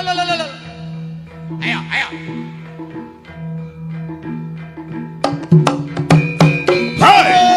Lho. Ayo, ayo. Hey!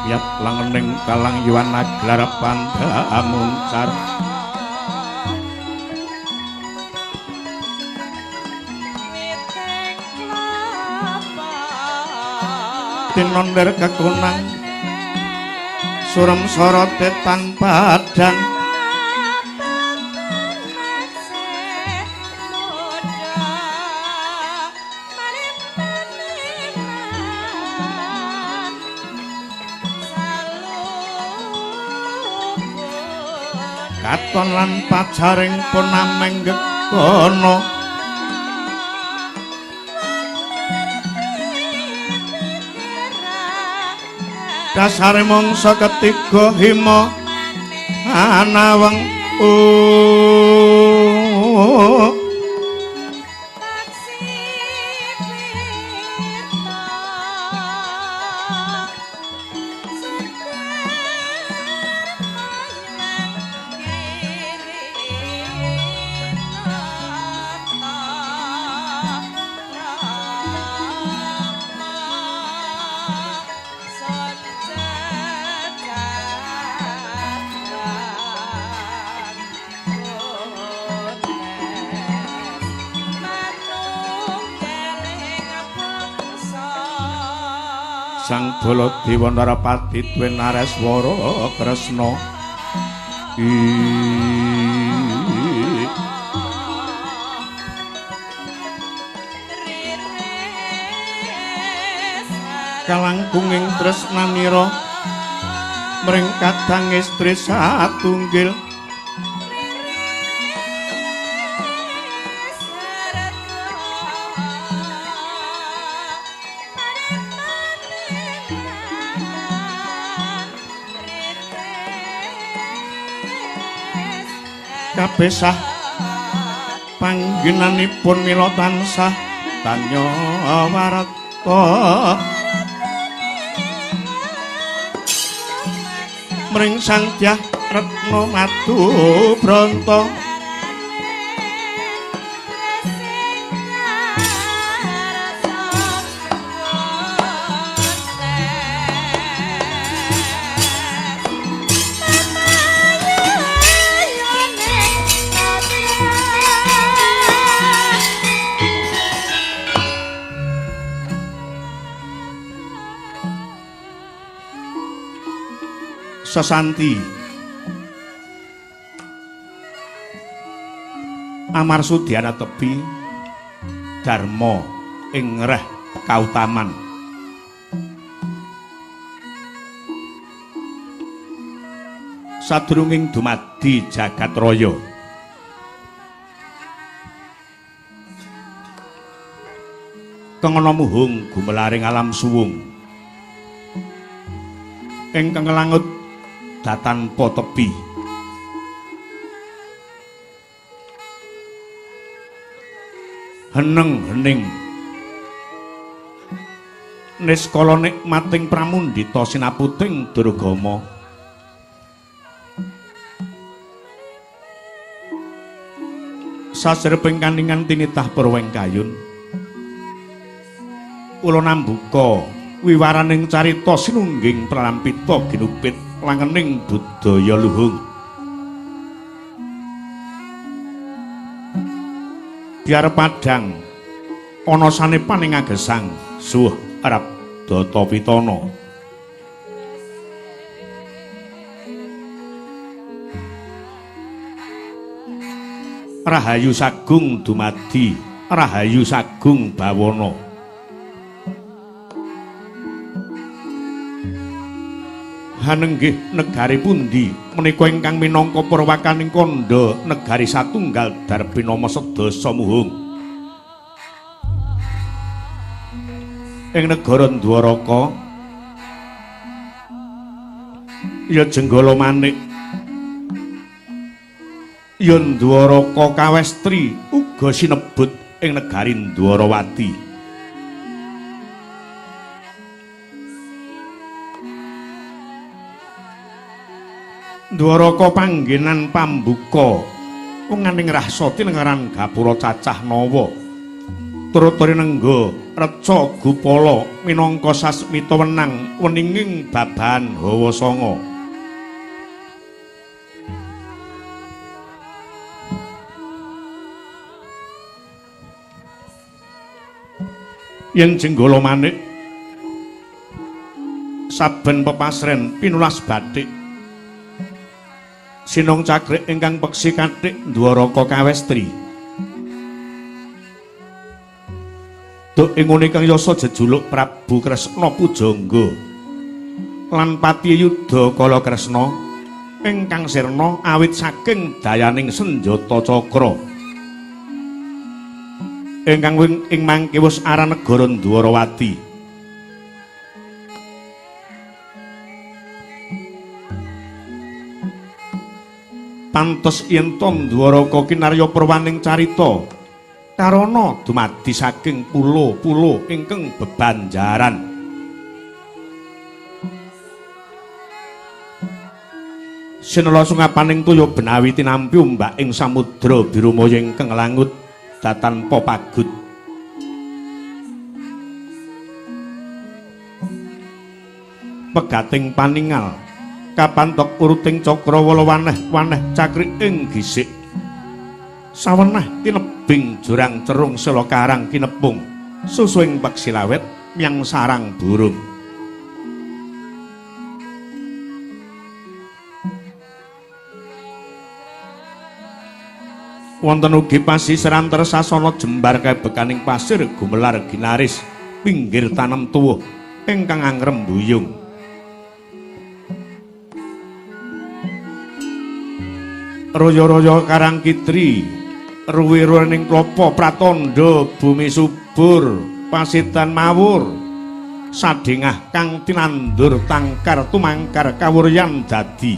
Yap langening kalang yuwana gelar pandamuncar. Tinonder kekunang surem sorote tanpa padang. Katon lan pajaring pun amenggekana. Dasare mangsa ketiga hima anaweng Sang Baladewa Narapati duwe Nareswara Kresna. Kalangkunging tresnanira mring kadang estri satunggil. Kabeh sah panggenanipun mila tansah tanya warta mring Sang Dyah Retna Madu Branta. Sesanti Amarsudiana tepi Dharma ing ngreh kautaman. Sadurunging dumadi jagat raya, kengena muhung gumelaring alam suwung ingkang langut datanpa tepi. Heneng hening niskala nikmating pramundhita sinaputing durgama. Sajereping kaningan tinitah purweng kayun, kula nambuka wiwaraning carita sinungging pralampita ginupit langening budaya luhung. Biar padhang ana sanepaning agesang suh arep data pitana. Rahayu sagung dumadi, rahayu sagung bawana. Hanenggih negari pundi menika ingkang minangka perwakaning kandha negari satunggal darbinama sedasa muhung. Ing negara Ndwaraka ya Jenggala Manik, ya Ndwaraka Kawestri uga sinebut ing negari Ndwarawati. Ndwaraka panggenan pambuka wenganing rasa tinengaran gapura cacah nawa. Turut rinengga reca gupala minangka sasmita wenang weninging babahan hawa sanga. Yen Jenggala Manik saben pepasren pinulas bathik sinong cakrik ingkang peksi kathik Ndwaraka Kawestri. Duk ing ngene kang yasa jejuluk Prabu Kresna Pujangga lan Pati Yuda Kala Kresna ingkang sirna awit saking dayaning senjata cakra ingkang ing mangke wus aran negara Ndwarawati. Pantes yen to Ndwaraka kinarya perwaning carita karana dumadi saking pulo-pulo ingkang bebanjaran. Sinela sungapaning toya benawi tinampi ombak ing samudra birumaya ingkang langut datanpa pagut. Pegating paningal kapantok uruting cakrawala waneh-waneh cakrik ing gisik. Saweneh tinebing jurang cerung sela karang kinepung susuing peksi lawet myang sarang burung. Wonten ugi pasiseran tresasana jembar kebekaning pasir gumelar ginaris pinggir tanem tuwuh ingkang angrem buyung. Royo-royo karang kitri, ruwi-ruwining klapa pratandha bumi subur, pasitan mawur, sadengah kang tinandur tangkar tumangkar kawuryan dadi.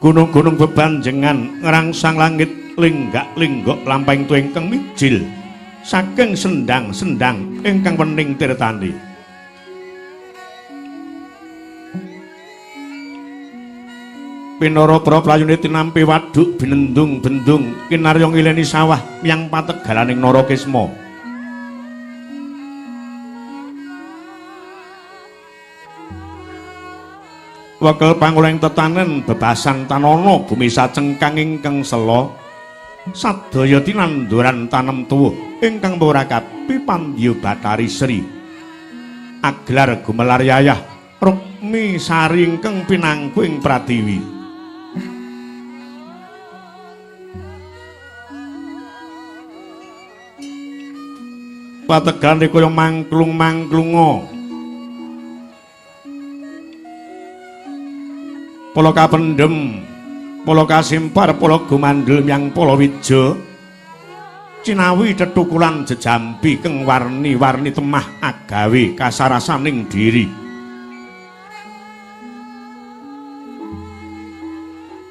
Gunung-gunung bebanjengan ngrangsang langit linggak-linggok lampahing tuwa ingkang mijil saking sendang-sendang ingkang wening tirtane. Pinara para playune tinampi waduk binendung-bendung kinarya ngileni sawah miyang pategalaning Narakisma. Wekel pangolehing tetanen bebasan tanana bumi sacengkang ingkang sela sadaya tinanduran tanem tuwuh ingkang murakapi pandya Bathari Sri. Aglar gumelar yayah rukmi sari ingkang pinangku ing pratiwi. Pategane kaya mangklung-mangklunga. Pala kapendhem, pala kasimpar, pala gumandhel myang pala wija. Cinawi tetukulan jejampi keng warni-warni temah agawe kasarasaning diri.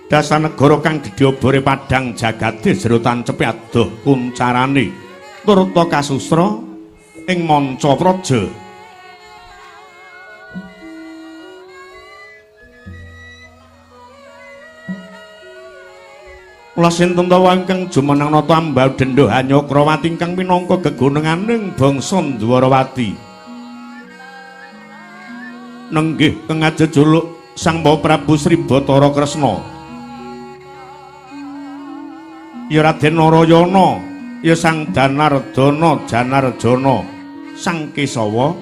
Dasar negara kang gedhe obore padhang jagate jero tancepe adoh kuncarane turta kasusra ing manca praja. Kula sinten tawa ingkang jumeneng nata ambal dendha Hanyakrawati ingkang minangka gegonenganing bangsa Ndwarawati. Nenggih kang ajejuluk Sang Prabu Sri Bathara Kresna. Ya Raden Narayana, ya Sang Danardana Janarjana, Sang Kesawa,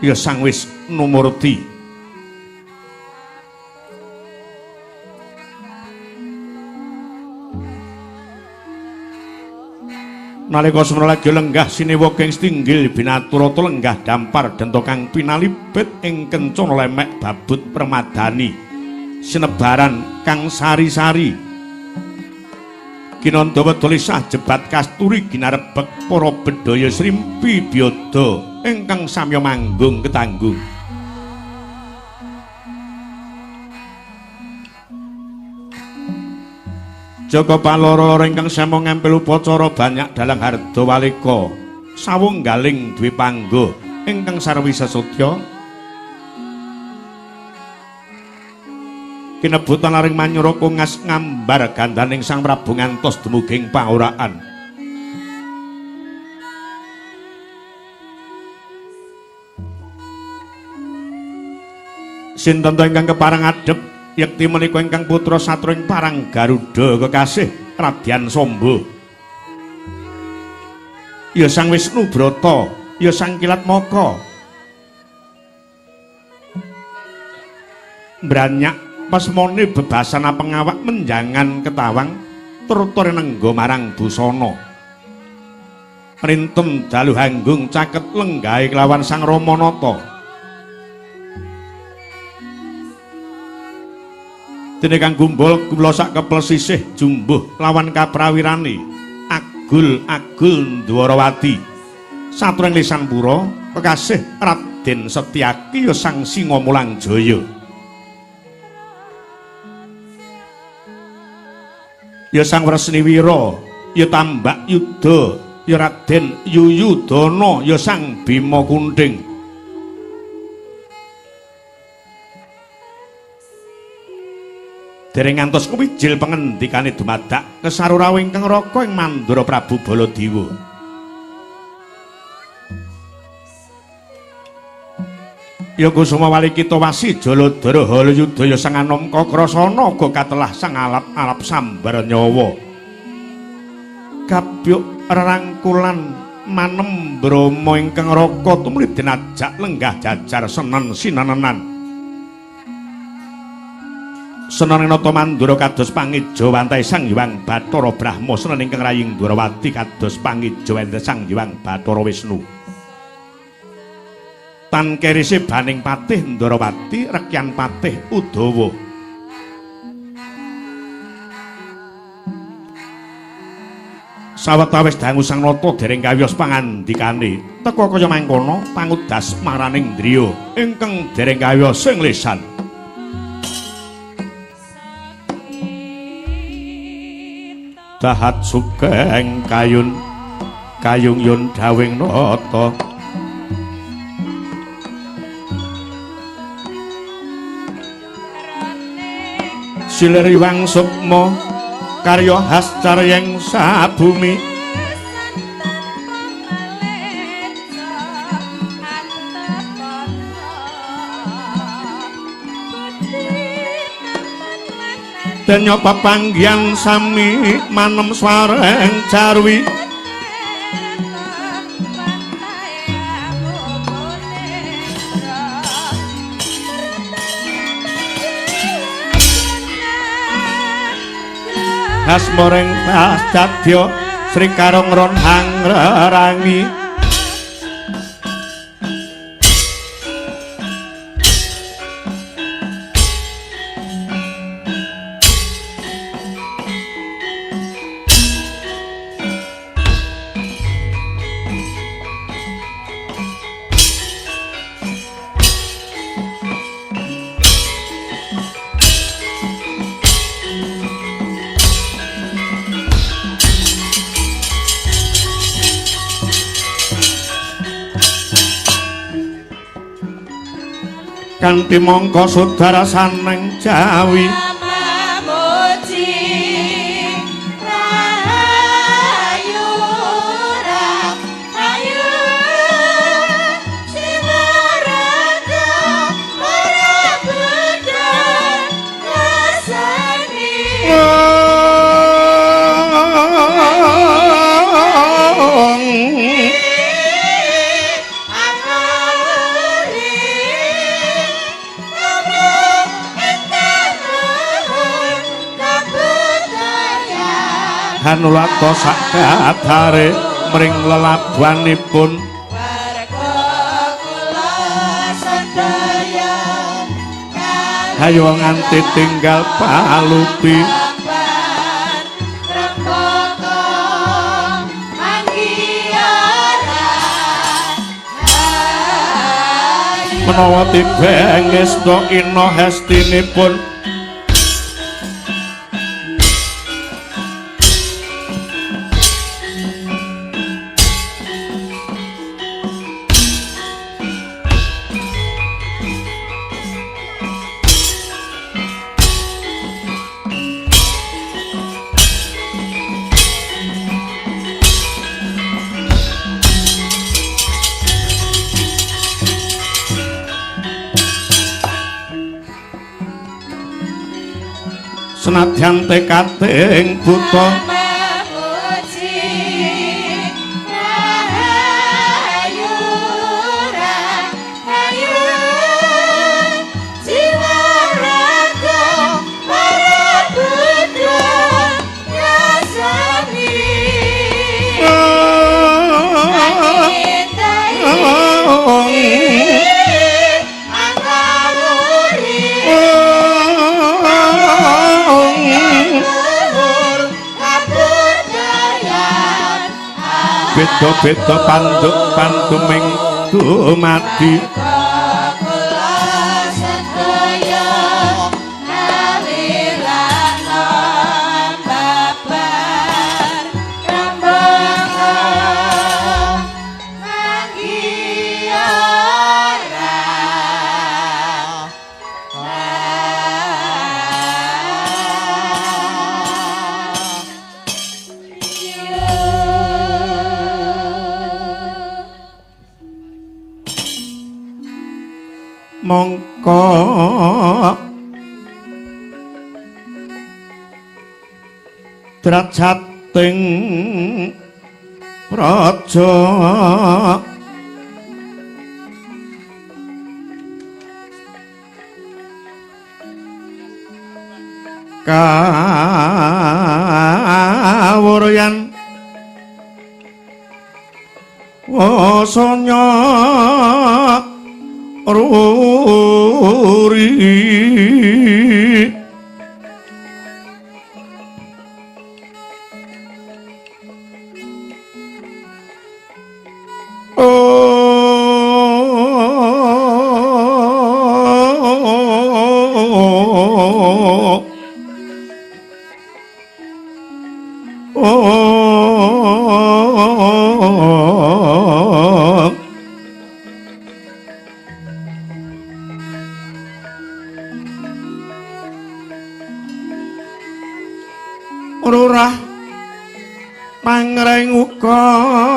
ya Sang Wisnumurti. Nalika semana lagi lenggah sinewa ing stinggil binaturata lenggah dampar denta kang pinalibet ing kencana lemek babut permadani sinebaran kang sari-sari kinandha wedolisah jebat kasturi ginarebek para bedhaya srimpi byada ingkang samya manggung ketanggung. Jaka paloro ingkang sama ngampil upacara banyak dalang harda walika sawunggaling dwi pangga ingkang sarwi sesudya kinebutan laring manyura kongas ngambar gandaning Sang Prabu ngantos dumugi paoraan. Sinten ta ingkang kepareng adhep yekti menika ingkang putra satru ing parang Garuda kekasih Radyan Samba. Ya Sang Wisnu Brata, ya Sang Kilatmaka. Mbranyak pasmone bebasana pengawak menjangan ketawang turta renengga marang busana. Rinten dalu hanggung caket lenggahe kelawan Sang Ramanata. Dene kang gumbul kula sak kepel sisih jumbuh lawan kaprawirane agul-agul Ndwarawati. Satru ing lisan pura kekasih Raden Setyaki ya Sang Singamulangjaya. Ya Sang Wresniwira, ya Tambak Yuda, ya Raden Yuyudana, ya Sang Bima Kunthing. Dereng ngantos kuwijil pengendikane dumadak kesarurawu ingkang raka ing Mandura Prabu Baladewa. Ya Kusuma Walikita Wasi Jaladara Halayuda ya Sang Anom Kakrasana uga katelah sang alap-alap sambar nyawa. Gabyuk rerangkulan Manem Brama ingkang raka tumuli dinajak lenggah jajar senen sinanenan. Senen nata mandura kados pangeja wantahe Sang Hyang Bathara Brahma, senen ingkang raying Dwarawati kados pangeja wantahe Sang Hyang Bathara Wisnu. Tan kerise baning patih Ndrawati rekyan patih Udawa. Sawetawis dangu Sang Nata dereng kawiyos pangandikane, teka kaya mangkono pangudas maraning driya ingkang dereng kawiyos sing lesan. Dahat sugeng kayun kayung yun dawing nata. Sileriwang sukma karya hascaryeng sabumi. Denya papanggihan sami manem swareng jarwi. Hasmoreng tas dadya Sri Karong ron hangrerangi. Kanthi mangka sudara saneng jawi. Hanulata sakadare mring lelabuhanipun hayo nganti tinggal palupi. Menawa tibeng ngesta ina hestinipun senadyan tekating buta. Beda-beda panduk panduming dumadi. Mongko drajating Raja kawuryan wasanya ruri Rurah pangreng ukara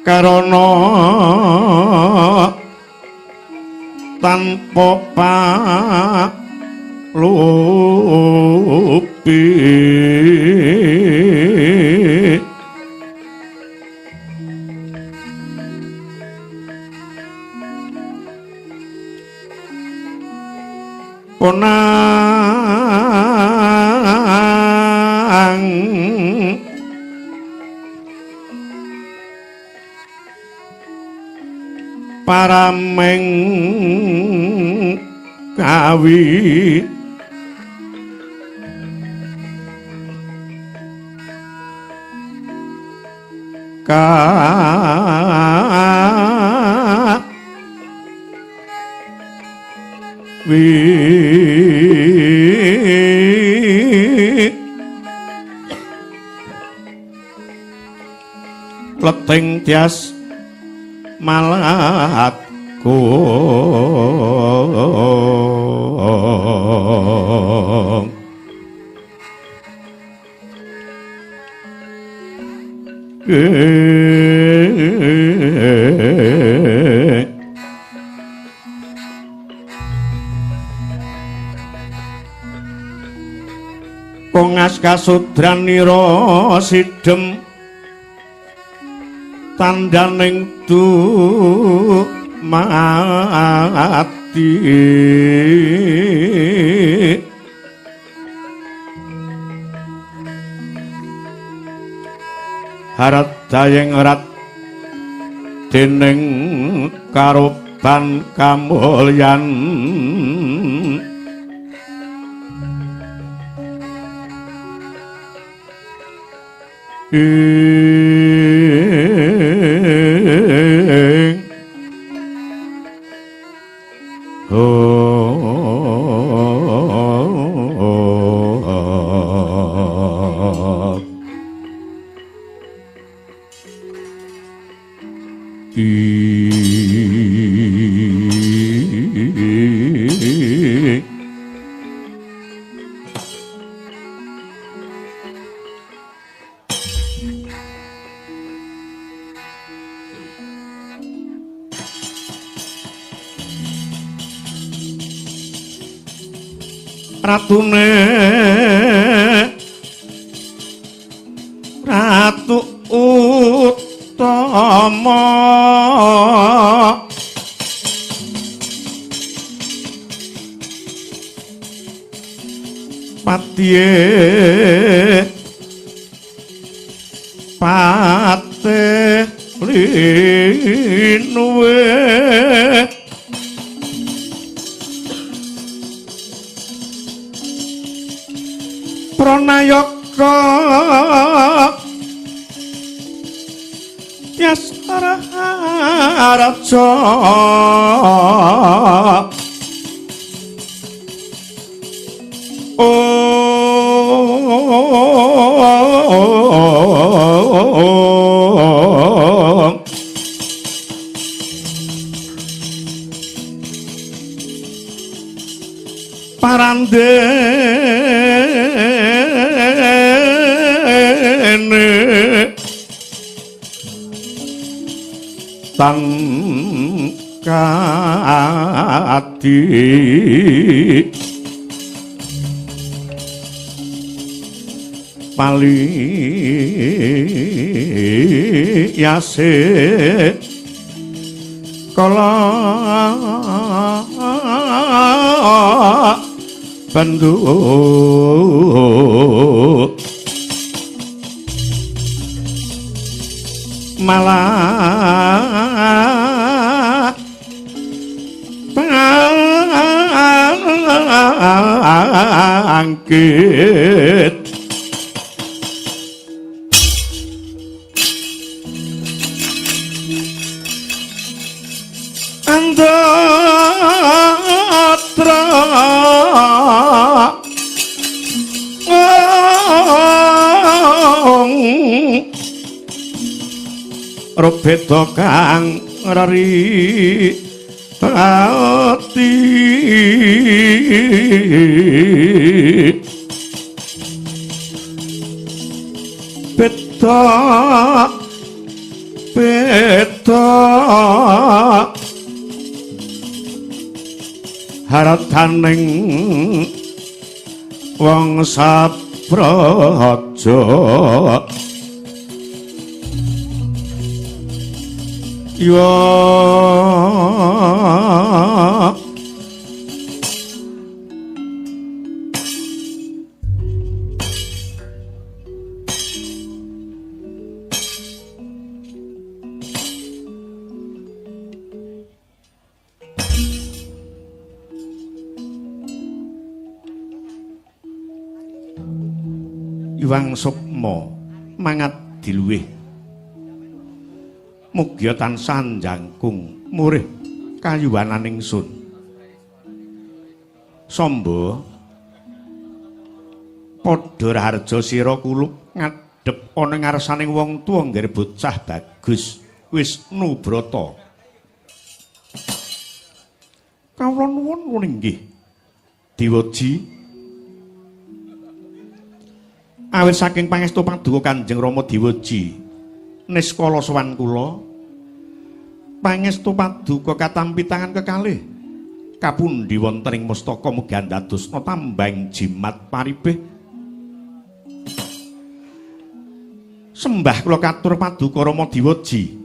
Karana tanpa palupi ponang parameng kawi ka wi leting tias malat kung Kongas kasudranira sidhem tandhaning du mati haradayeng rat dening karoban kamulyan ing Ratune Ratu Utama Patiye Pate linuwe Pranayaka Tyas Raja Om. tan kadi pali yase kala bendu malah bangkit andatra rubeda kang rari ati beda beda hartaning wong sapraja ya Iwang Sukma mangat diluwih mugia tansah jangkung murih kayuwananing sun. Samba padha raharja sira kulup ngadhep ana ngarsaning wong tuwa nggir bocah bagus Wisnu Brata. Kawula nuwun inggih Dewaji. Awit saking pangestu paduka Kanjeng Rama Dewaji niskala sowan kula pangestu paduka katampi tangan kekalih kapundi wonten ing mustaka mugi andadosna tambang jimat paribeh. Sembah kula katur paduka Rama Dewaji.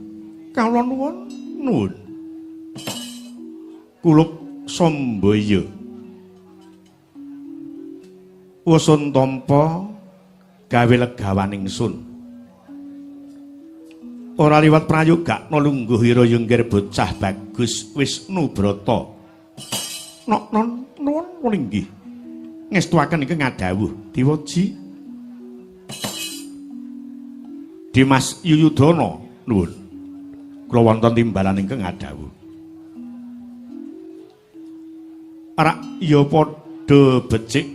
Kawula nuwun nuwun. Kulup Sambaya wusun tampa gawe legawaning sun. Ora liwat prayogakna lungguh ira yenggir bocah bagus Wisnu Brata. Nok non nuwun inggih. Ngestuaken ingkang ngadhawuh Dewaji. Dimas Yuyudana nuwun. Kula wonten timbalan ingkang ngadhawuh. Rak ya padha becik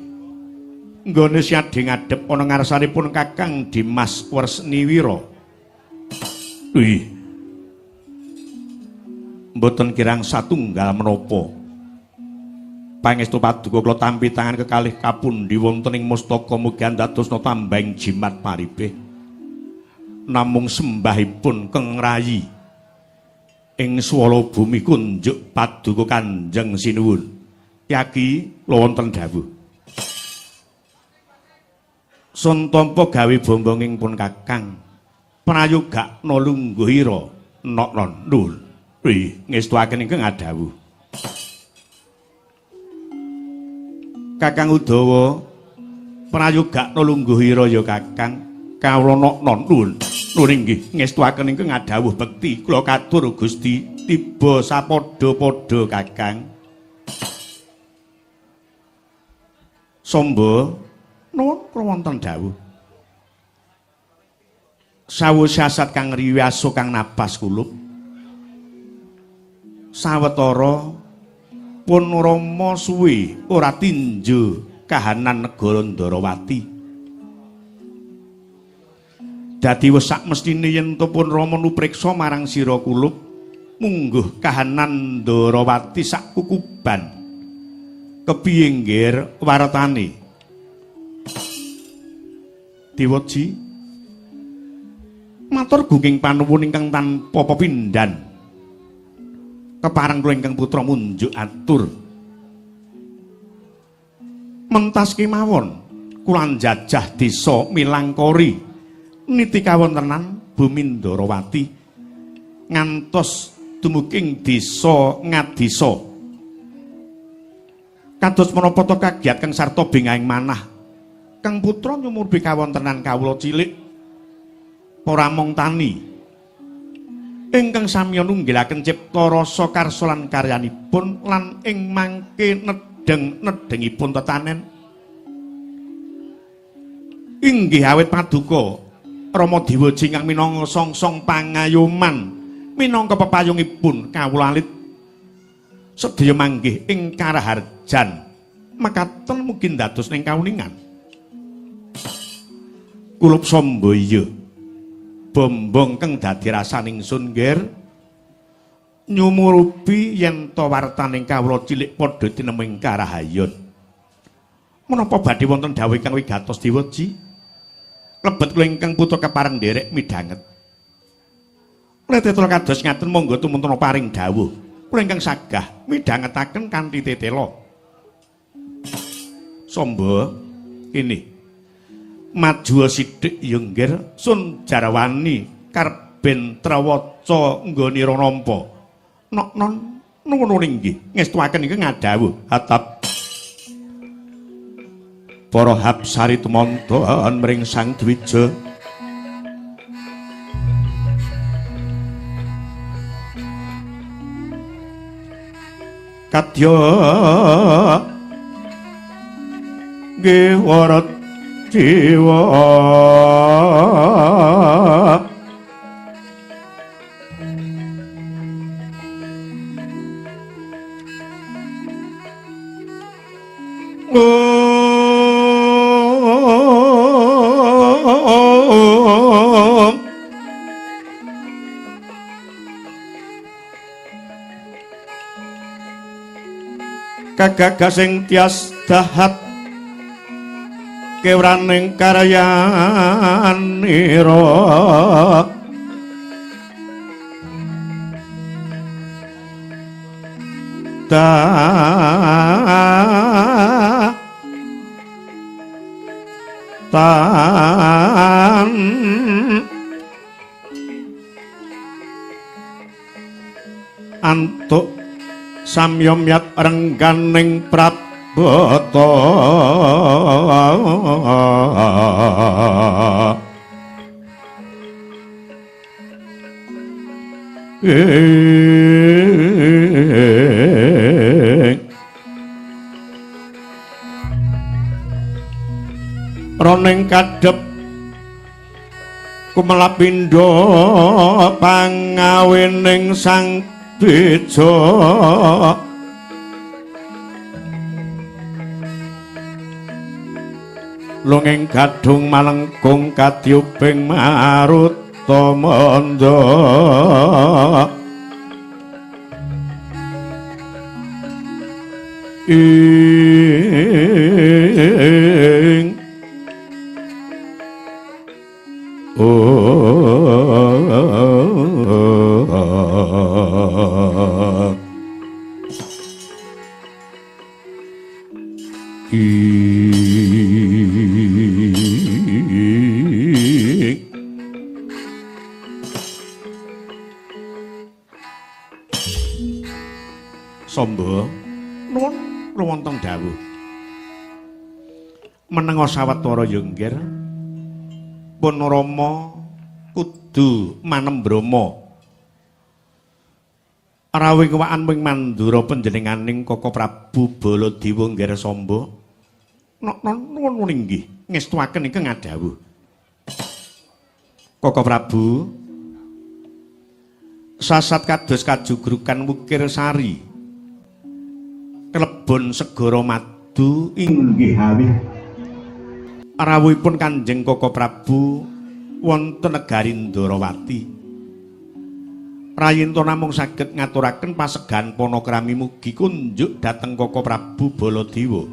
nggone siadhe ngadhep ana ngarsanipun Kakang Dimas Wresniwira. Wih. Mboten kirang satunggal menapa. Pangestu paduka kula tampi tangan kekalih kapundi wonten ing mustaka mugi andadosna tambang jimat paribeh. Namung sembahipun keng rayi ing swala bumi kunjuk paduka Kanjeng Sinuwun. Yaki kula wonten dawuh. Sun tampa gawe bombonging pun Kakang. Prayogakna lungguh ira nok non nuwun. Wih, ngestuaken ingkang ngadhawuh. Kakang Udawa prayogakna lungguh ira ya Kakang. Kawula nok non nuwun. Nuwun inggih ngestuaken ingkang ngadhawuh bekti kula katur Gusti tiba sapadha-padha Kakang. Samba nuwun kula wonten dawuh. Sawu siasat kang riwaso kang napas kulup. Sawetara pun Rama suwe ora tinju kahanan negara Ndarawati. Dadi wis sak mestine yen to pun Rama nupriksa marang sira kulup mungguh kahanan Ndarawati sak kukuban. Kepiye nggir waretane? Dewaji matur gunging panuwun ingkang tanpa pepindhan. Kepareng kula ingkang putra munjuk atur. Mentas kemawon kula njajah desa Milangkori niti kawontenan Bumi Ndarawati ngantos dumugi ing desa Ngadisa. Kados menapa ta kagiat kang sarta bingahing manah Kang putra nyumurbi kawontenan kawula cilik para mong tani ingkang samiya nunggilaken cipta rasa karsa lan karyanipun lan ing mangke nedheng-nedhengipun tetanen. Inggih awit paduka Rama Dewaji ingkang minangka songsong pangayoman minangka pepayungipun kawula alit sedaya manggih ing karaharjan makaten mugi dados ning kauningan. Kulup Samba iya bombong kang dadi rasaning sun ngger nyumurupi yen ta wartaning kawula cilik padha tinemu ing karahayon. Menapa badhe wonten dawuh ingkang wigatos Dewaji? Lebet kula ingkang putra kepareng nderek midhanget. Letetela kados ngaten monggo tumuntuna paring dawuh. Kula ingkang sagah midhangetaken kanthi tetela. Samba kene majuwa sithik ya nggir sun jarwani karben trawaca nggonira nampa. Nok non nuwun inggih ngestuaken ingkang ngadhawuh hatap. Para hapsari tumonton mring Sang Dwija. Kadya nggih warat jiwa kagagasing tias dahat kewraning karyanira tan antuk samyomyat rengganing prabata. Roning kadhep kumelap pindha pangawening Sang Bejo lunging gadhung malengkung kadyuping maruta mandha ing Samba nuwun wonten dawuh menenga sawetara ya nggir pun Rama kudu manembrama rawuh kewaan wing mandura panjenenganing Kaka Prabu Baladewa nggir Samba nuwun inggih ngestuaken ingkang ngadhawuh Kaka Prabu sasat kados kajugrukan wukir sari klebon segara madu inggih awih rawuhipun Kanjeng Kaka Prabu wonten negari Ndarawati. Rayinta namung saged ngaturaken pasegahan panakrami mugi kunjuk dhateng Kaka Prabu Baladewa.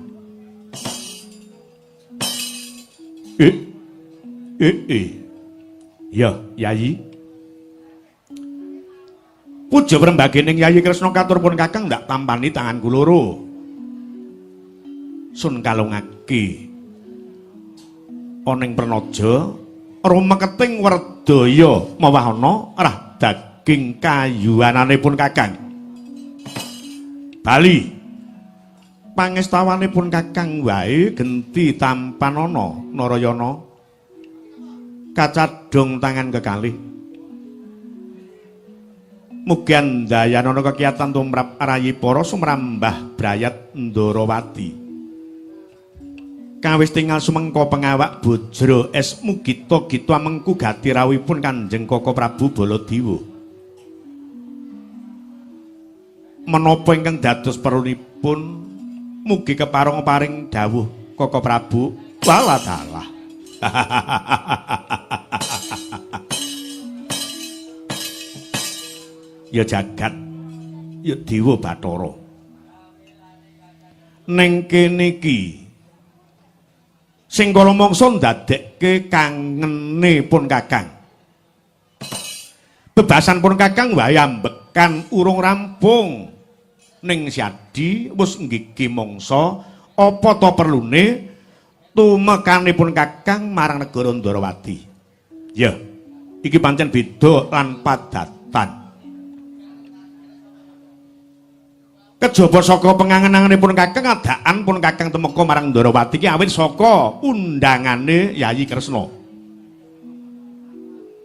Ya, Yayi. Puja prembagening Yayi Kresna katur pun Kakang ndak tampani tanganku loro. Sun kalungake ana ing pranaja rumeketing werdaya mawahana rah daging kayuwanane pun Kakang. Bali pangestawane pun Kakang wae genti tampanana Narayana kacadhong tangan kekalih. Mugi andayanana kekiyatan tumrap rayi para sumrambah brayat Ndarawati. Kawis tingal sumengko pengawak bojro es mugita gita mengku gati rawuhipun Kanjeng Koko Prabu Baladewa. Menapa ingkang dados perlunipun mugi kepareng paring dawuh Koko Prabu. Walah dalah. Ya jagat ya dewa Bathara. Ning kene iki sing kala mangsa ndadekke kangene pun Kakang. Bebasan pun Kakang wae ambekan urung rampung. Ning Syadi wis nggigi mangsa apa ta perlune tumekane pun Kakang marang negara Ndarawati. Ya, iki pancen beda lan padatan. Kejaba saka pengangen-angenipun Kakang adaan pun Kakang tumeka marang Ndarawati ki awit saka undangane Yayi Kresna.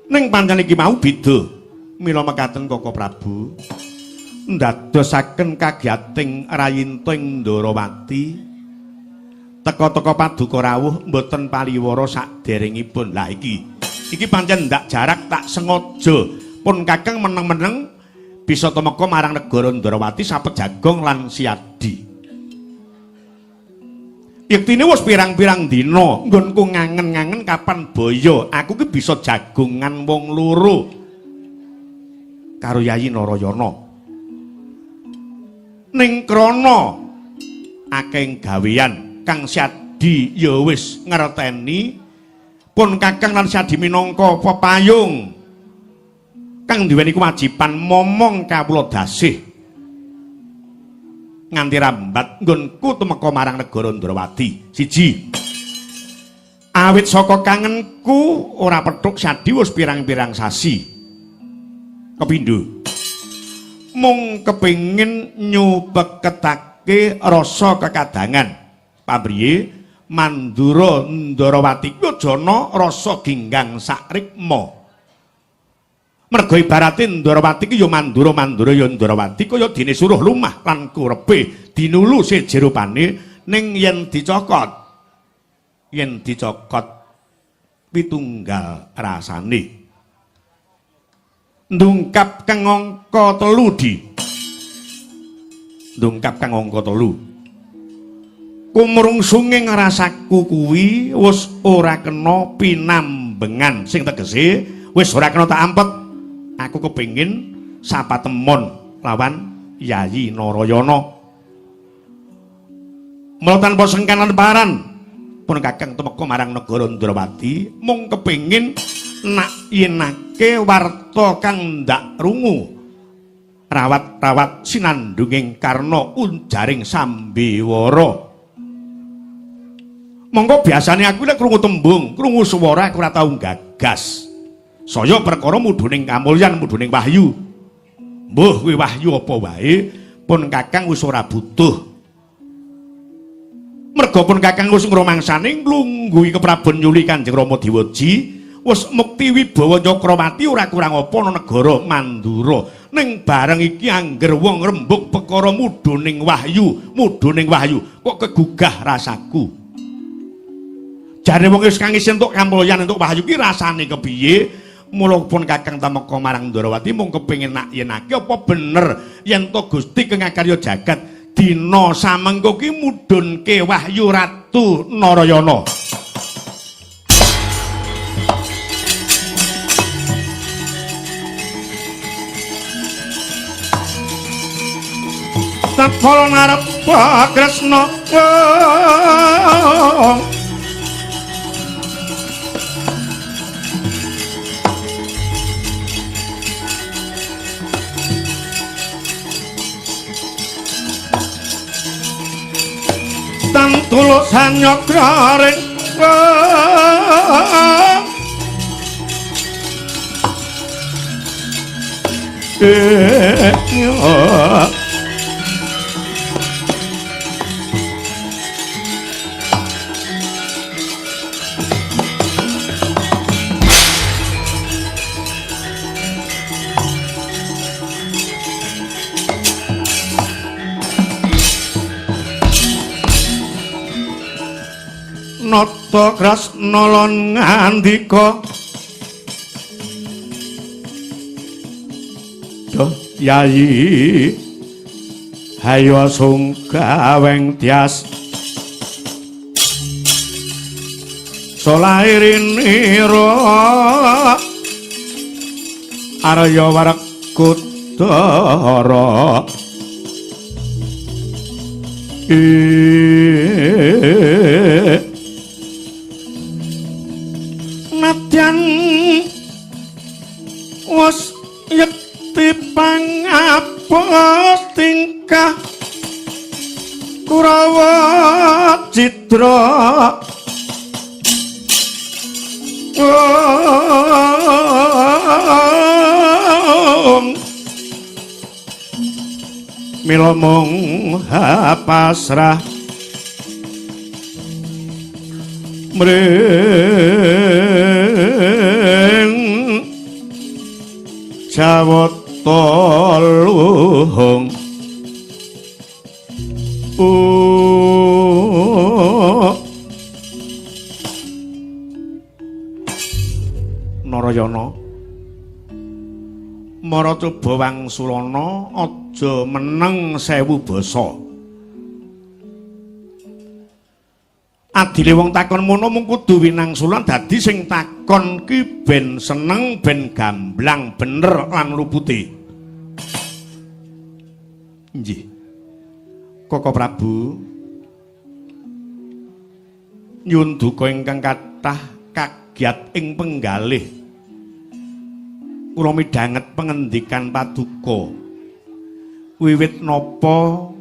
Ning pancen iki mau beda. Mila mekaten Koko Prabu ndadosaken kagiyating rayinta ing Ndarawati. Teka-teka paduka rawuh mboten paliwara saderengipun. Lah iki iki pancen ndak jarak tak sengaja pun Kakang meneng-meneng bisa tumeka marang negara Ndarawati sapet jagong lan Siadi. Yektine wis pirang-pirang dina nggonku ngangen-ngangen kapan boyo aku ki bisa jagongan wong loro karo Yayi Narayana. Ning krana akeh gawean Kang Siadi ya wis ngerteni pun Kakang lan Siadi minangka pepayung kang duweni kewajiban momong kawula dasih nganti rambat nggonku tumeka marang negara Ndarawati. Siji, awit saka kangenku ora petuk Siadi wis pirang-pirang sasi. Kepindho, mung kepengin nyupeketake rasa kekadangan. Pamriye Mandura Ndarawati kuwi aja rasa ginggang sakrikma. Merga ibarate Ndarawati ki ya Mandura, Mandura ya Ndarawati kaya dene suruh lumah lan kurepe dinulu sejerupane ning yen dicokot pitunggal rasane. Ndungkap kang angka 3 di. Ndungkap kang angka 3. Kumrungsunging rasaku kuwi wis ora kena pinambengan sing tegese wis ora kena tak ampet. Aku kepengin sapatemon lawan Yayi Narayana. Mula tanpa sengkan lan paran pun Kakang tumeka marang negara Ndarawati mung kepengin nak yenake warta kang ndak rungu rawat-rawat sinandunging karna unjaring sambewara. Monggo biasane aku lek krungu tembung, krungu swara aku ora tau gagas. Saya perkara mudhuning kamulyan, mudhuning wahyu. Mbuh kuwi wahyu apa wae, pun Kakang wis ora butuh. Merga pun Kakang wis ngrumangsani nglungguhi keprabon nyuli Kanjeng Rama Dewaji, wis mukti wibawa Nyakrawati ora kurang apa ana negara Mandura. Ning bareng iki angger wong rembug perkara mudhuning wahyu, mudhuning wahyu kok kegugah rasaku. Jare wong wis kang isih entuk kamulyan entuk wahyu ki rasane kepiye? Mula pun Kakang tumeka marang Ndarawati mung kepengin nak yenake apa bener yen to Gusti kang ngakarya jagat dina samengko ki mudhunke wahyu Ratu Narayana. Tatkala ngarepa Kresna Sanyokra ring Nata Kresna lan ngandika, "Duh Yayi, hayo sungkaweng tias solairinira Arya Werkudara." Nadyan wis yekti pangapos tingkah Kurawa cidra mila mung pasrah mring Jawata luhung. Narayana mara coba wangsulana aja meneng sewu basa. Adile wong takon mono mung kudu winangsulan, dadi sing takon ki ben seneng, ben gamblang, bener lan lupute. Nggih. Koko Prabu nyuwun duka ingkang kathah kagiat ing penggalih. Kula midhanget pengendikan paduka. Wiwit napa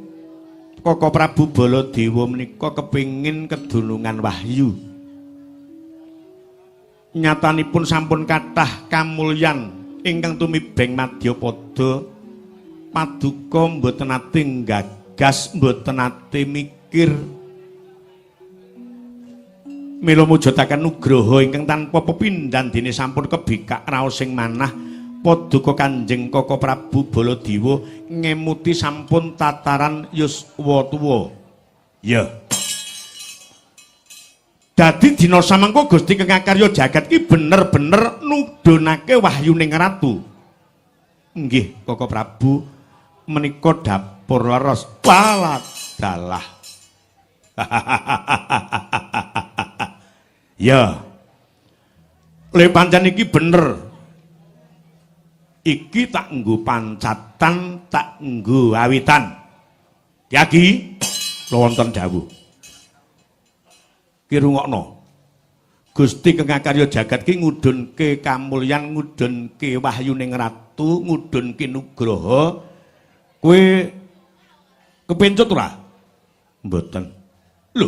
Koko Prabu Baladewa menika kepingin kedunungan wahyu. Nyatanipun sampun kathah kamulyan ingkang tumibeng madyapada. Paduka mboten nate nggagas, mboten nate mikir. Mila mujudaken nugraha ingkang tanpa pepindhan dene sampun kebikak raos sing manah. Paduka Kanjeng Koko Prabu Baladewa ngemuti sampun tataran yuswa tuwa. Ya. Dadi dina samangka Gusti Kang Akarya jagat ki bener-bener nudhunake wahyuning ratu. Nggih, Koko Prabu, menika dapur leres. Waladalah. Ya. Le pancen iki bener. Iki tak nggo pancatan, tak nggo awitan. Yagi, wonten dawuh. Ki rungokno. Gusti Kang Akarya jagat ki ngudhunke kamulyan, ngudhunke wahyuning ratu, ngudhunke nugraha. Kowe kepencut ora? Mboten. Lho.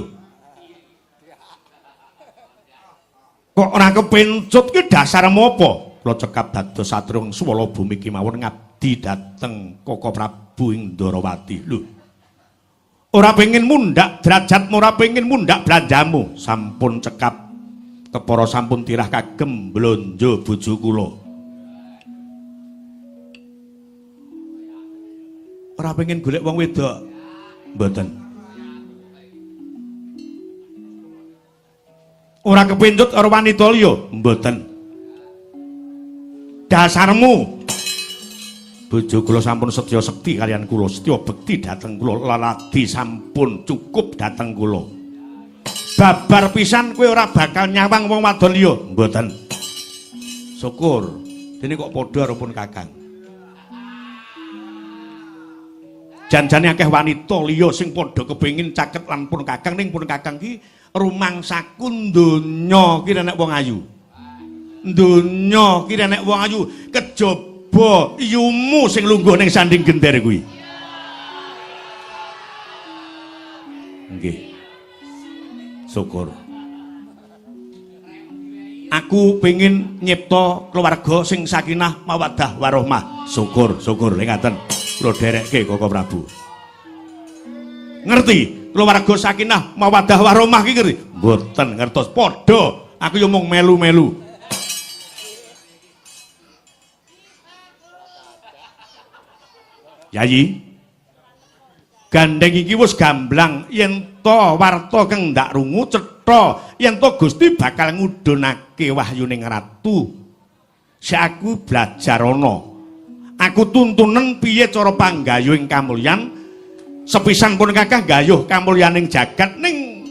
Kok ora kepencut ki dasarmu apa? Kula cekap dados satrung swala bumi kemawon ngabdi dhateng Koko Prabu ing Ndarawati. Lho. Ora pengin mundhak derajatmu, ora pengin mundhak belanjamu. Sampun cekap kepara sampun tirah kagem blonjo bojo kula. Ora pengin golek wong wedok. Mboten. Ora kepencut karo wanita liya? Mboten. Dasarmu bojo kula sampun setya sekti kaliyan kula, setya bekti dhateng kula, laladi sampun cukup dhateng kula. Babar pisan kowe ora bakal nyawang wong wadon liya? Mboten. Syukur. Dene kok padha karo pun Kakang. Janjane akeh wanita liya sing padha kepengin caket lan pun Kakang, ning pun Kakang ki rumangsaku donya ki nek wong ayu. Donya ki nek wong ayu kejaba yumu sing lungguh ning sanding gender kuwi. Nggih. Syukur. Aku pengin nyipta keluarga sing sakinah mawaddah warahmah. Syukur, syukur ngaten. Kula dherekke Koko Prabu. Ngerti? Keluarga sakinah mawaddah warahmah ki ngerti? Mboten ngertos. Padha, aku yo mung melu-melu. Yayi, gandeng iki wis gamblang yen to warta kang ndak rungu cetha yen to Gusti bakal ngudhunake wahyuning ratu. Sik aku belajar ana. Aku tuntunen piye cara panggayuhing kamulyan. Sepisan pun kakah gayuh kamulyaning jagat ning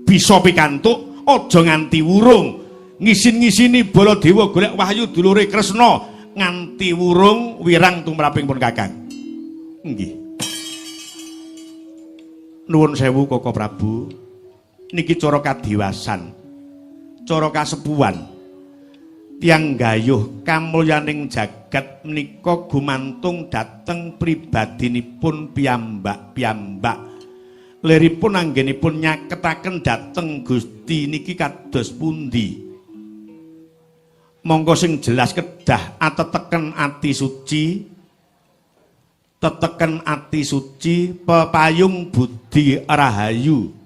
bisa pikantuk aja nganti wurung. Ngisin-ngisini Baladewa golek wahyu dulure Kresna nganti wurung wirang tumraping pun kakang. Nggih. Nuwun sewu Koko Prabu. Niki cara kadiwasan, cara kasepuhan. Tiyang gayuh kamulyaning jagat menika gumantung dhateng pribadinipun piyambak-piyambak. Liripun anggenipun nyaketaken dhateng Gusti niki kados pundi? Monggo sing jelas kedah ateteken ati suci, teteken ati suci pepayung budi rahayu.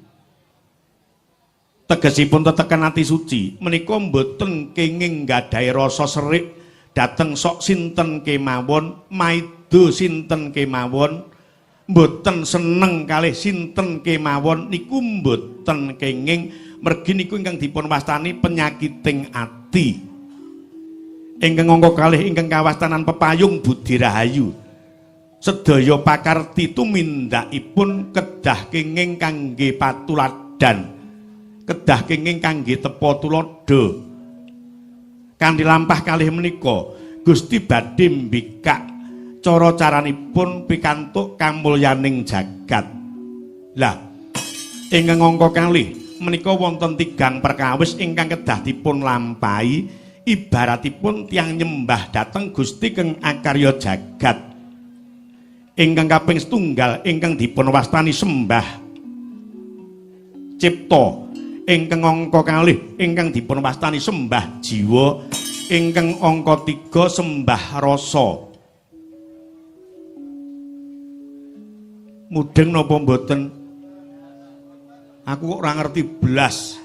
Tegesipun teteken ati suci menika mboten kenging nggadahi rasa serik dhateng sok sinten kemawon, maido sinten kemawon, mboten seneng kalih sinten kemawon niku mboten kenging, mergi niku ingkang dipun wastani penyakiting ati. Ingkang angka kalih ingkang kawastanan pepayung budi rahayu. Sedaya pakarti tumindakipun kedah kenging kangge patuladan, kedah kenging kangge tepa tuladha. Kanthi lampah kalih menika Gusti badhe mbikak cara-caranipun pikantuk kamulyaning jagat. Lah, ingkang angka kalih menika wonten tigang perkawis ingkang kedah dipun lampahi, ibaratipun tiyang nyembah dhateng Gusti keng akarya jagat. Ingkang kaping setunggal ingkang dipun wastani sembah cipta, ingkang angka kalih ingkang dipun wastani sembah jiwa, ingkang angka 3 sembah rasa. Mudeng napa mboten? Aku kok ora ngerti blas.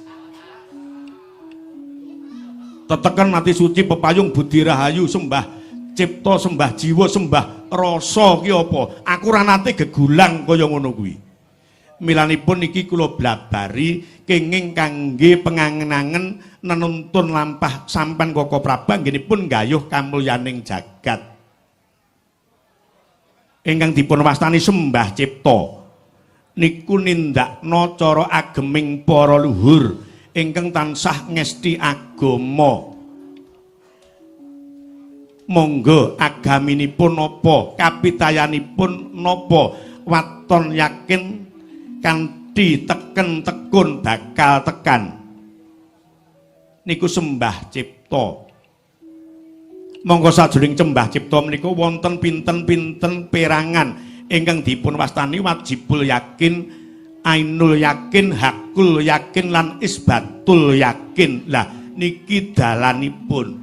Teteken ati suci pepayung budi rahayu sembah cipta, sembah jiwa, sembah rasa ki apa? Aku ora nate gegulang kaya ngono kuwi. Milanipun niki kula blabari kenging kangge pengangen-angen nenuntun lampah sampan Koko Prabu anggenipun gayuh kamulyaning jagat. Ingkang dipun wastani sembah cipta niku nindakno cara ageming para luhur ingkang tansah ngesti agama. Monggo agaminipun napa, kapitayanipun napa, waton yakin kanthi teken tekun bakal tekan. Niku sembah cipta. Monggo sajroning sembah cipta menika wonten pinten-pinten perangan ingkang dipun wastani wajibul yakin, ainul yakin, hakul yakin lan isbatul yakin. Lah niki dalanipun.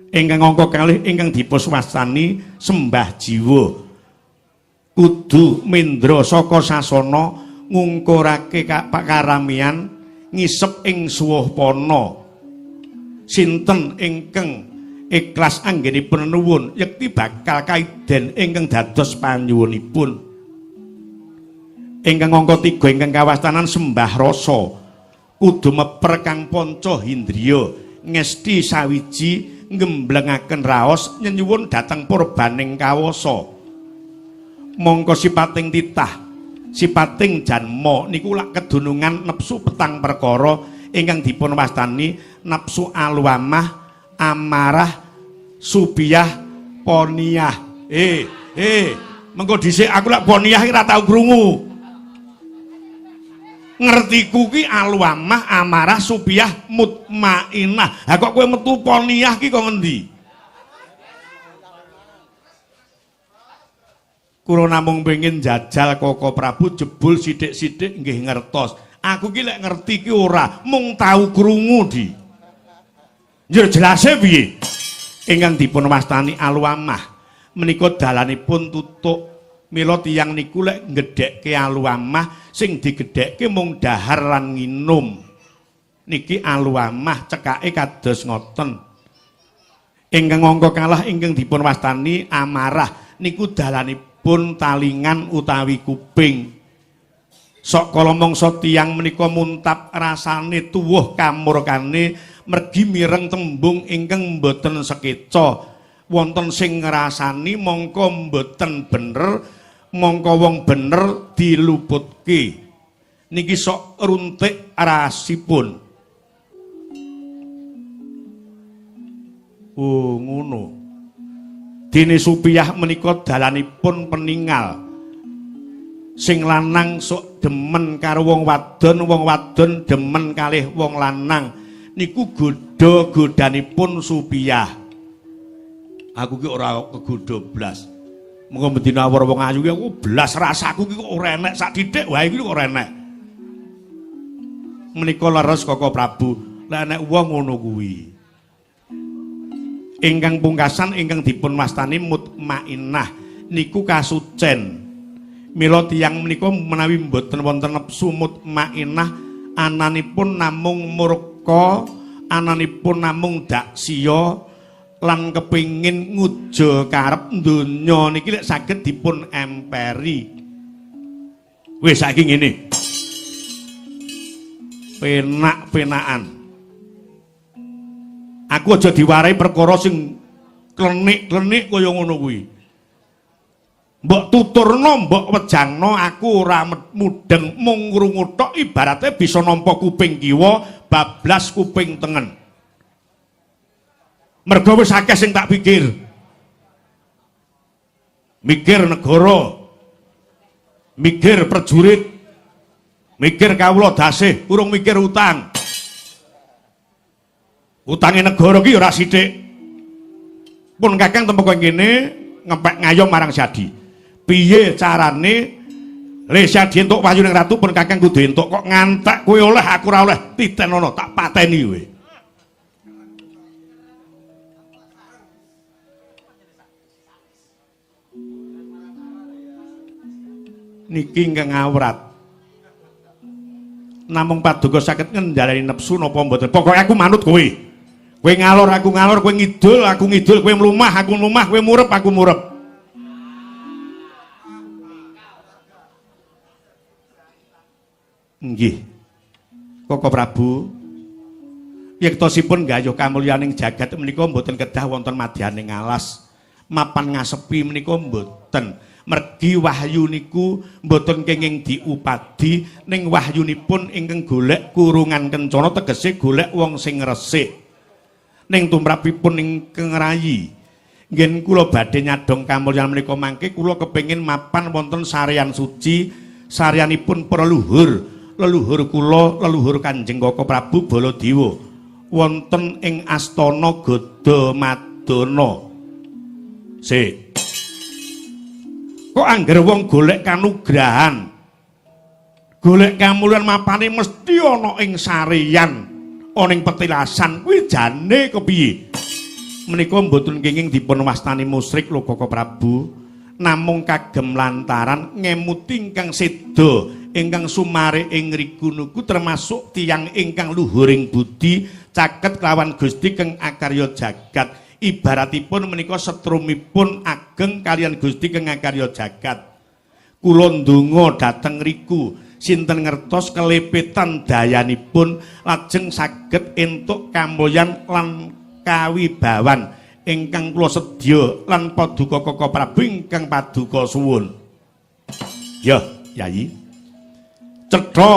Ingkang angka kalih ingkang dipun wastani sembah jiwa. Kudu mendra saka sasana ngungkurake pakaramian ngisep ing suwuhpana. Sinten ingkang ikhlas anggenipun nuwun yekti bakal kaiden ingkang dados panyuwunipun. Ingkang angka 3 ingkang kawastanan sembah rasa. Kudu meper kang panca hindriya ngesti sawiji nggemblengaken raos nyenyuwun dhateng purbaning kawasa. Mongko sipating titah, sipating janma niku lak kedunungan nepsu petang perkara ingkang dipun wastani nafsu alwamah, amarah, subiyah, poniah. Mengko dhisik aku lak poniah iki ora tau krungu. Ngertiku ki alwamah, amarah, subiyah, mutmainah. Ha kok kowe metu poniah ki kok ngendi? Kula namung pengin jajal Koko Prabu jebul sithik-sithik nggih ngertos. Aku ki lek ngerti ki ora, mung tau krungu di. Njur jelase piye? Ingkang dipun wastani aluamah menika dalanipun tutuk. Mila tiyang niku lek nggedhekke aluamah sing digedhekke mung dahar lan nginum. Niki aluamah cekake kados ngoten. Ingkang angka kalah ingkang dipun wastani amarah niku dalanipun talingan utawi kuping. Sok kala mangsa tiyang menika muntap rasane tuwuh kamurkane mergi mireng tembung ingkang mboten sekeca. Wonten sing ngrasani mongko mboten bener, mongko wong bener diluputke. Niki sok runtik rasipun. Oh ngono. Dene Supiyah menika dalanipun peningal. Sing lanang sok demen karo wong wadon, wong wadon demen kalih wong lanang. Niku godha-godhanipun Supiyah. Aku ki ora kegodha blas. Mengko bendina awor wong ayu ki aku blas rasaku ki kok ora enek sak thithik wae ki kok ora enek. Menika leres Koko Prabu, lek enek wong ngono kuwi. Ingkang pungkasan ingkang dipun wastani mutmainah niku kasucen. Mila tiyang menika menawi mboten wonten nepsu mutmainah ananipun namung murka, ananipun namung daksiya lan kepingin nguja karep donya niki lek saged dipun emperi. Wis saiki ngene. Penak-penakan. Aku aja diwarai perkara sing klenik-klenik kaya ngono kuwi. Mbok tuturno, mbok wejangno, aku ora mudeng, mung ngrungu tok ibarate bisa nampa kuping kiwa, bablas kuping tengen. Mergo wis akeh sing tak pikir. Mikir negara, mikir prajurit, mikir kawula dasih, urung mikir utang. Utange negara ki ora sithik. Pun Kakang temeka kene ngepek ngayom marang Syadi. Piye carane le Syadi entuk wahyu ning ratu pun Kakang kudu entuk, kok ngantek kowe oleh aku ora oleh, titenono tak pateni kowe. Niki ingkang awrat. Namung paduka saged ngendhaleni nepsu napa mboten. Pokoke aku manut kowe. Kowe ngalor aku ngalor, kowe ngidul aku ngidul, kowe mlumah aku mlumah, kowe murep aku murep. Nggih. Koko Prabu, yektosipun gayuh kamulyaning jagat menika mboten kedah wonten madyaning alas. Mapan ngasepi menika mboten. Mergi wahyu niku mboten kenging diupadi, ning wahyunipun ingkang golek kurungan kencana, tegese golek wong sing resik. Ning tumrapipun ingkang rayi, ngen kula badhe nyadhong kamulyan menika mangke kula kepengin mapan wonten sarean suci, sareanipun para leluhur, leluhur kula, leluhur Kanjeng Koko Prabu Baladewa wonten ing astana Gadamadana. Sik. Kok angger wong golek kanugrahan, golek kamulyan mapane mesti ana ing sarean, ana ing petilasan, kuwi jane kepiye? Menika mboten kenging dipun wastani musyrik lho Koko Prabu, namung kagem lantaran ngemuti ingkang seda, ingkang sumare ing ngriku niku termasuk tiyang ingkang luhuring budi, caket kelawan Gusti kang akarya jagat. Ibaratipun menika setrumipun ageng kalian Gusti kang akarya jagat. Kula ndonga dhateng riku, sinten ngertos kelepetan dayanipun lajeng saged entuk kamulyan lan kawibawan ingkang kula sedya lan paduka Koko Prabu ingkang paduka suwun. Ya, Yayi. Cetha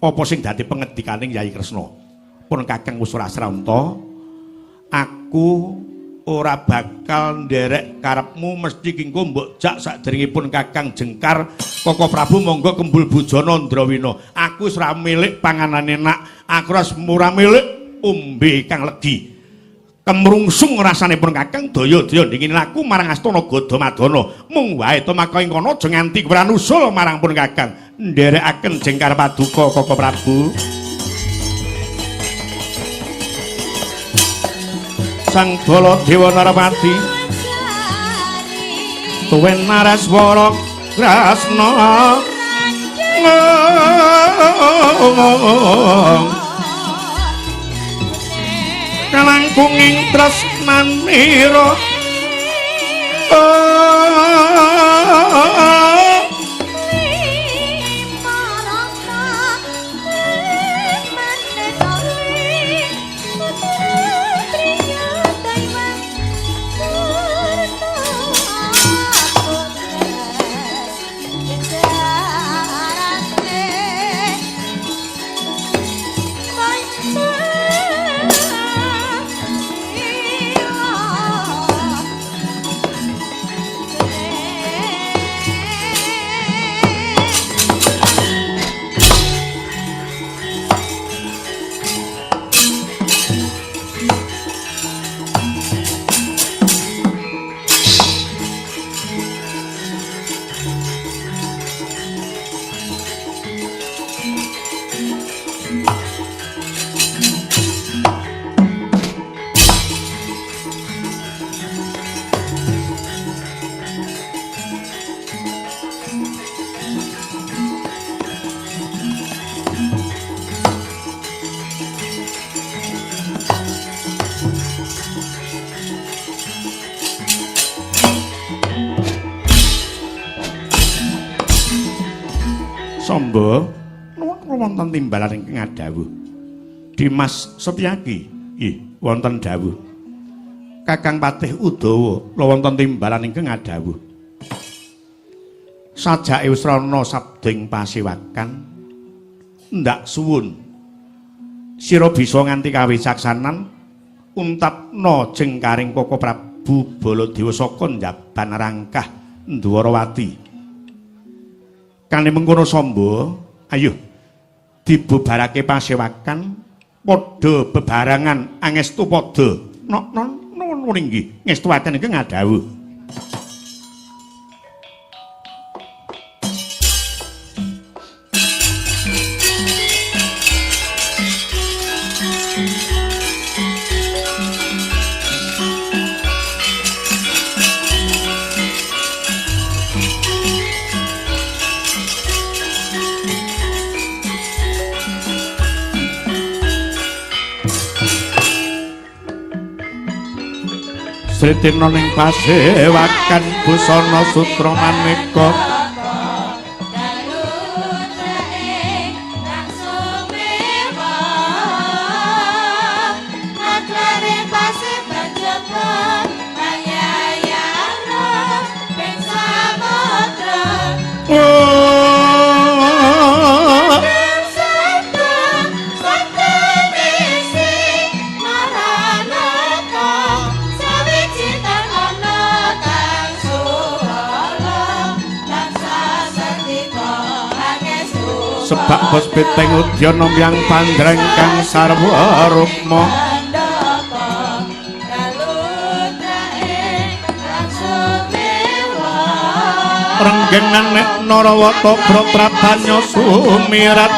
apa sing dadi pengendikaning Yayi Kresna? Pun Kakang wis ora sranta, aku ora bakal nderek karepmu, mesti kingko mbok jak sakderengipun Kakang jengkar. Koko Prabu monggo kembul bujana Ndrawina. Aku wis ora milik panganan enak, aku ora milik ombe kang legi. Kemrungsung rasanipun Kakang daya-daya ndingin laku marang astana Gadamadana. Mung wae tumaka ing kono aja nganti kurang usul marang pun Kakang. Nderekaken jengkar paduka Koko Prabu. Sang Baladewa Narapati tuwen Nareswara Kresna kalangkunging tresnanira Samba nuwun wonten timbalan ingkang adhawuh. Dimas Setyaki, nggih wonten dawuh. Kakang Patih Udawa kula wonten timbalan ingkang adhawuh. Sajake Usrana sabding pasewakan ndak suwun. Sira bisa nganti kawicaksanan untapna jengkaring Koko Prabu Baladewa saka njaban rangkah Ndwarawati. Kane mengkono Samba, ayo dibubarake pasewakan padha bebarengan angestu padha. Nok nuwun inggih ngestuaken ingkang ngadhawuh. Sritina ning pasewakan busana sutra maneka sebab bos piteng udyana mbyang pandreng kang sarwa rukma renggengan nek narawata praprabanya sumirat